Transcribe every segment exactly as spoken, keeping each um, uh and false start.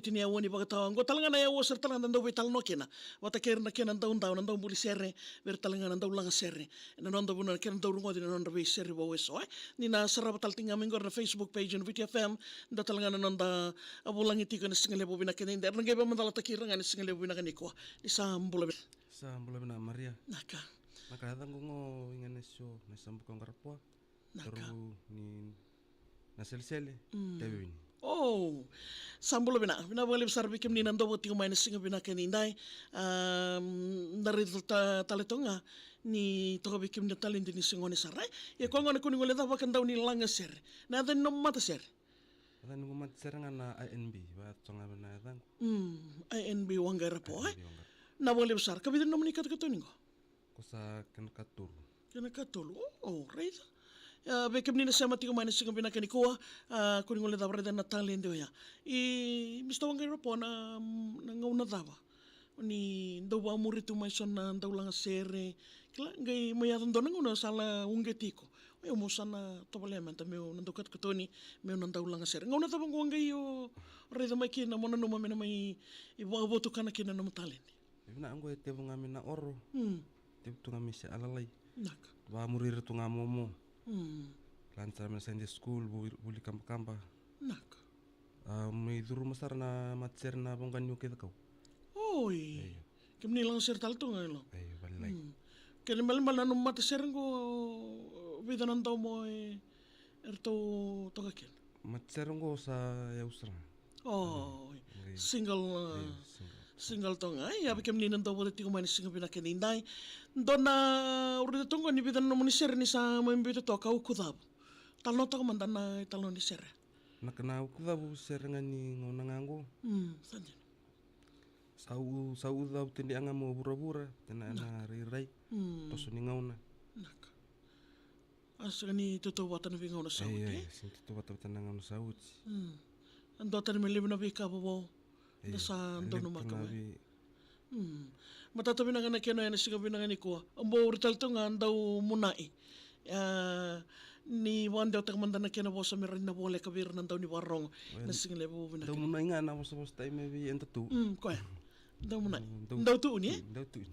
Tini ya wani vakatawa. Qo tale ga na ya wasara tale ga na dau veitalanoa kina. Vata kei ira na kena dau dau, na dau buli sere, vei ira tale ga na dau laga sere. Na noda vuna na kena dau rogoci na nodra veisere vou eso, e. Ni na sarava tale tiko ga mai qori na Facebook page na Viti F M. Da tale ga na noda a vulagi tiko na siga levu vinaka ni da. Era na qai vakamacalataki ira ga na siga levu vinaka nikua. Ni sa bula vinaka. Sa bula vinaka Maria. Naka. Naka, yacaqu qo Iganasio Naisabuka Qarapoa. Naka. Taru ni na selesele, mm, Tevini. Oh, sa bula vinaka. Vinaka vakalevu sara vei kemuni na dau vata tiko mai na siga vinaka ni dai. Am, da raica ta-, tale toka ga ni toka vei kemuni na taledi ni siga ni sara. Ia koya gona kua ni gole cava ka dau ni laga sere. Na yaca ni nomu matasere? Yaca ni noqu matasere ga na I N B, vaya toka ga na yacaqu. Mm, I N B Waqairapo, e? I N B Waqairapo. Vinaka vakalevu sara. Ka vica na nomuni katokatoni qo? Ko sa kena katolu. Kena katolu. O, o, raica. A, vei kemuni na sema tiko mai na siga vinaka nikua, a, kua ni gole cava, raica na taledi oya. I Mister Waqairapo, na, na gauna cava ni dau vakamuri tu mai so na dau laga sere? Kila, qai mai yaco dua na gauna sa la uqeti iko. Io, mo sa na tovolea mada meu na dau katokatoni, meu na dau laga sere. Gauna cava qo qai o raica mai kina mo nanuma me na mai vakavotukana kina na nomu taledi? E vinaka, qo e tevu ga mai na oro. Mm. Tevu tu ga mai se alalai. Naka. Vakamuri ira tu ga momo. Mm. Lani sara mai na Sunday school, vuli, vuli kabakaba. Naka. A, mai curuma sara na matasere na voqa niu kei cakau. Oi. Io. Kemuni laga sere tale tu ga i loma. Io, vale lai. Mm. Kena ibalebale na nomu matasere qo, vica na domo e, eratou toka kina? Matasere qo sa yau sara ga. Oh, io. Single, uh, io, single. Single toka ga. Ia, vei kemuni na dau vata tiko mai na siga vinaka ni dai. Dua na, au raica toka qo ni vica na nomuni sere ni sa mai biuta toka, Uku Cavu. Talanoa toka mada na italanoa ni sere. Na kena Uku Cavu sere ga ni gauna ga qo. Mm, sa dina. Sa u, sa u cavu tedi ga mo vuravura, tena, naka, na rairai. Mm. Toso ni gauna. Naka. A sega ni tautauvata na veigauna sa oti, e? Io, io, sega ni tautauvata vata na gauna sa oti. Mm. A dua tani me levu na veika vovou. Io, da sa donumaka mai. Mm. Matata vinaka na kena oya na siga vinaka nikua. O bau uri tale tu ga dau munai. A, ni vakadewataka mada na kena vosa me rawa ni na voleka vei ira na dau ni vakarorogo. Io, na siga levu vinaka. Dau munai ga na vosavosa tai mai vei eda tu. Mm, koya. Dau munai. Mm, dau, dau tuuni, e? Dau tuuni.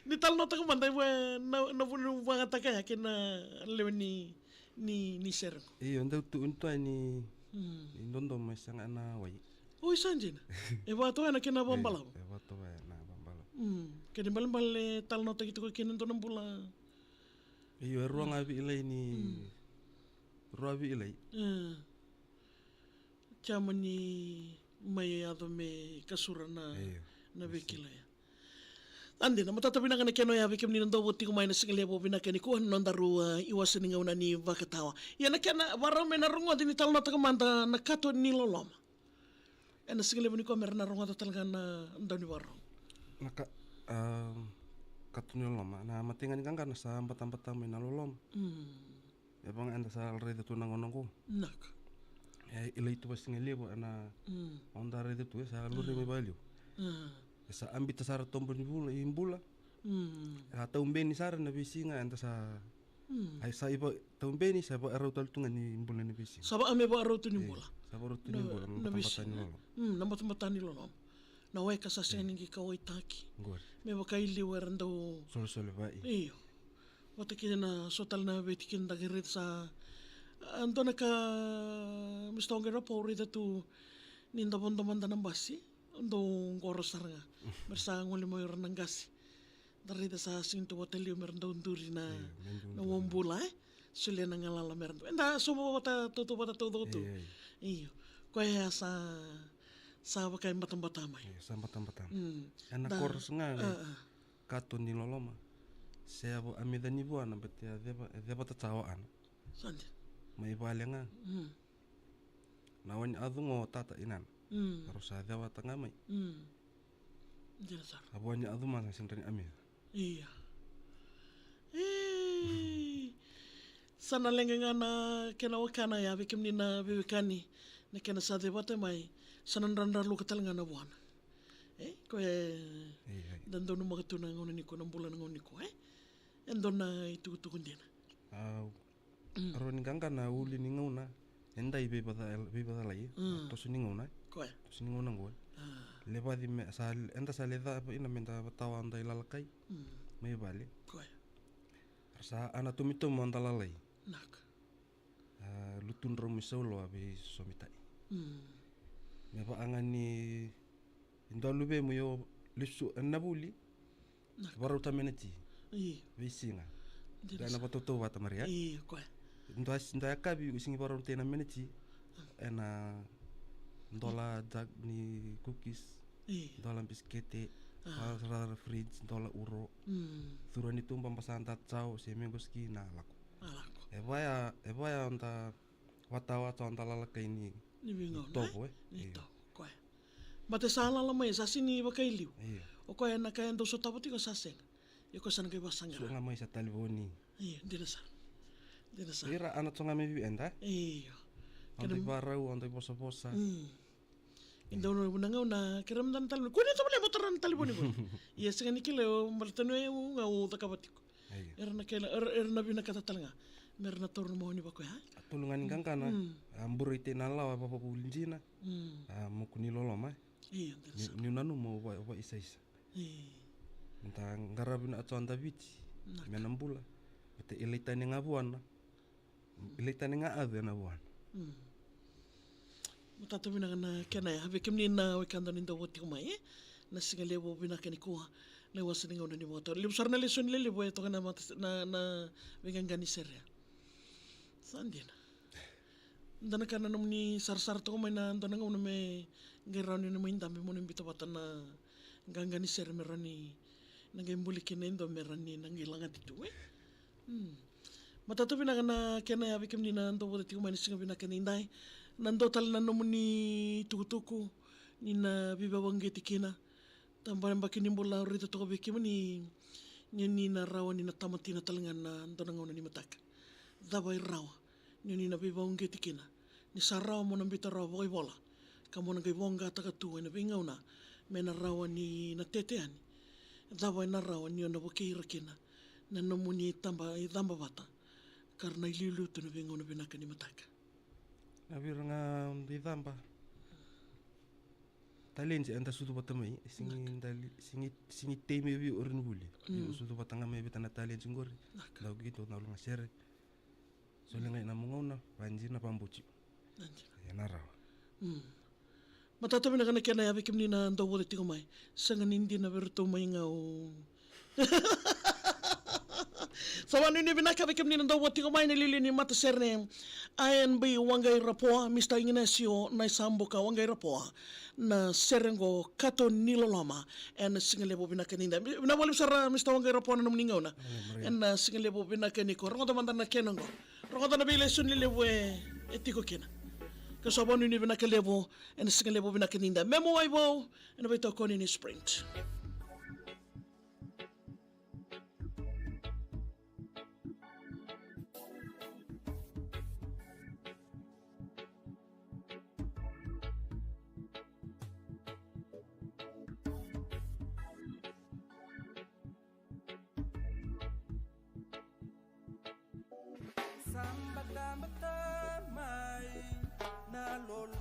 Ni talanoataka mada vua na, na vuna vakayagataka ya kei na lewe ni, ni, ni sere qo. Io, dau tuuni tu ni, mm, ni dodo mai sega na wai. Oi, sa dina. E vaka toka ya na kena vakabalavu. Io, e vaka toka ya na vakabalavu. Mm. Kena ibalebale talanoataki toka kina dua na bula. Io, e rua ga vei Ilai ni, mm, rua vei Ilai. Mm. Kea mani mai yaco me kasura na, io, na veikilai. A dina, matata vinaka na kena oya vei kemuni na dau vata tiko mai na siga levu vinaka nikua, na nodaru, a, iwase ni gauna ni vakatawa. Ia na kena vakarau me na rogoci ni talanoataka mada na kato ni loloma. Ena siga levu nikua me ra na rogoca tale ga na dau ni vakarorogo. Na ka, a, kato ni loloma. Na imatai ga ni qaqana sa batabata mai na loloma. Mm. E vaka ga eda sa raica tu na gauna qo. Naka. E, Ilai tu vakasigalevu ena, mm, noda raica tu, e sa lure, mm, mai vakalevu. Mm. E sa abita sara tobo ni vula, i bula. Mm. E sa taubeni sara na veisiga, eda sa, mm, ai sa iva taubeni, sa vakarau tale tu ga ni bula na veisiga. Sa vaka me vakarau tu ni, e, bula. Sa vakarau tu ni, na, bula, na batabata veisiga ni loloma. Mm, na batabata ni loloma. Na weka sa sega, mm, ni qai kauwaitaki. Qori. Me vaka i liu era dau solesolevaki. Io. Vata kei na so tale na veitikina da qai raica sa, a, dua na ka, Mister Waqairapo, au raica tu ni da vodo mada na basi, dau qoro sara ga. Me ra sa gole mai o ira na qase. Da raica sa sega ni tu vata liu me ra dau duri na, io, me dau na duri. Uabula, e? Solia na galala me ra dau. Eda sovo vata tautou, vata tautou tu. Io, io. Io. Koya sa, sa vaka e batabata mai. Io, sa batabata mai. Mm. Ena, da, chorus ga, a, e, a, kato ni loloma. Se yavo a mica ni vuana, baleta a ceva, e ceva tata o ana. Sa dina. Mai vale ga. Mm. Na wai ni acu qo tata i nana. Mm. Rau sa cevata ga mai. Mm. Dina sara. A vua ni acu mada sega ni rawa ni amica. Ia. E. Sa na leqa ga na kena wakana ya vei kemuni na veiwekani. Na kena sa cevata mai. Sa na dradra luka tale ga na vuana. E, koya, ia, ia, da donumaka tu na gauna nikua, na bula na gauna nikua, e? E dua na itukutuku dina. A, mm, rau ni qaqana uli ni gauna. Eda i veivaca, veivacalai. Mm. Toso ni gauna. Koya. Toso ni gauna qo. Ah. Levaci me, sa, eda sa leca, ina meda vatawa da i lalakai. Mm. Mai vale. Koya. Sa ana tomitomi o da lalai. Naka. A, lutudrau mai sauloa vei somitai. Mm. Me vaaga ni dua luvemu io lesu, ena vuli. Naka. Varauta meneti. Io. Veisiga. Dina. Dua na sa. Vatautauvata Maria. Io, koya. Dua, dua yakavi, o sigi varautei na meneti. Mm. Ena dola jag ni cookies. Io. Dola bisikete. Ah. Rara fridge, dola uro. Mm. Curu ni tuba basa da chao, se mango ski na lako. A lako. E vaya, e vaya o da vatawa o da lalakai ni, ni veigauna, ni tovo, e? Ni tovo, koya. Mate sa lala mai, sa sini vakailiu. Io. O koya na ka e dau sotava tiko sa sega. Io, koya sa na qai vasaqara. Suga mai sa talevoni. Io, dina sara. Dina sara. Ira ana toga mai vei eda. Io. O da ivarau, o da ivosavosa. Mm. I dau na vuna gauna, kere mada na talevoni. Kua ni tavale mo tara na talevoni voli. Ia sega ni kila o maratanu e u ga u cakava tiko. Io. Era na kila, era, era na vinakata tale ga. Me ra na taura na maoni vakoya. A tolu ga ni qaqana, mm, a burai tei na lawa vavavuli dina. Mm. A moku ni loloma. Io, dina sara. Ni, niu nanuma o va, vaisaisa. Io. Da qaravi na ato a Daviti. Naka. Me na bula. Me te ilai tani ga vuana. Ilai tani ga avu ena vuana. Mm. Matata vinaka na kena ya, vei kemuni na wekada ni dau vo tiko mai, e? Na siga levu vinaka nikua, na iwase ni gauna ni vakatau. Levu sara na lesoni lelevu e toka na mata, na, na veiqaqa ni sere ya. Sa dina. Da na ka na nomuni sarasara toka mai na dua na gauna me qai rawa ni na mai dabe mo ni bita vata na qaqa ni sere me rawa ni na qai buli kina e dua me rawa ni na qai lagati tu, e? Mm. Matata vinaka na kena ya vei kemuni na dau vo tiko mai na siga vinaka ni dai. Na dua tale na nomuni tukutuku ni na veivakauqeti kina. Tabana baki ni bula au rita toka vei kemuni ni ni na rawa ni na tamatina tale ga na dua na gauna ni mataka. Cava e rawa ni ni na veivakauqeti kina. Ni sa rawa mo na bita rawa vakaivola. Ka mo na qai voqataka tu ena veigauna. Me na rawa ni na tete yani. Cava e na rawa ni o na vukei ira kina. Na nomuni taba, i caba vata. Ka ra na iliuliu tu na veigauna vinaka ni mataka. Na vei ira ga i caba. Talenti eda sucu vata mai, sigi dali, sigi, sigi tei mai vei o ira ni vuli. Mm. Io, sucu vata ga mai vei ta na talenti qori. Naka. Dau kito na uluga sere. Soli ga ina mo gauna, vajina vabuti. Vajina. Ia na rawa. Mm. Matata vinaka na kena ya vei kemuni na dau vo tiko mai. Sega ni dina vei iratou mai ga o Sa vanuinui vinaka vei kemuni na dau vo tiko mai na liuliu ni matasere. I N B Waqairapoa, Mista Ignacio Naisabuka Waqairapoa. Na sere qo Kato ni Loloma. Ena siga levu vinaka ni dai. Vinaka vakalevu sara Mista Waqairapoa na nomuni gauna. Ena siga levu vinaka nikua. Rogoca mada na kena qo. Rogoca na veilesoni levu e, e tiko kina. Ka sa vanuinui vinaka levu. Ena siga levu vinaka ni dai. Memo Waivau. Ena veitokoni ni Sprint. Sa batabata mai na lolo.